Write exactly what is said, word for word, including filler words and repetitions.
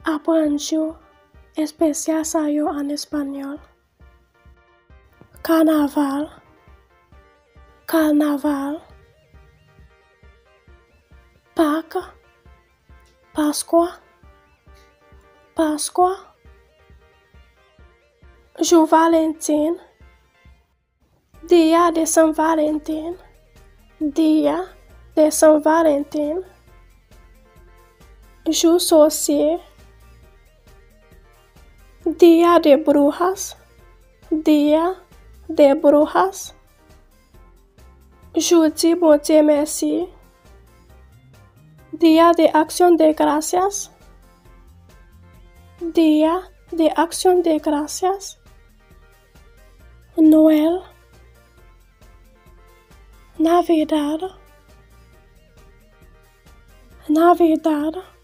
Aprann jou espesyal sa yo an espanyòl. Kanaval, kanaval. Pak, Paskwa, Paskwa. Jou Valentin, Dia de San Valentin, Dia de San Valentin. Jou sòsyè, Dia de Brujas, Dia de Brujas. Jou di Bondye mèsi, Dia de Acción de Gracias, Dia de Acción de Gracias. Nwèl, Navidad, Navidad.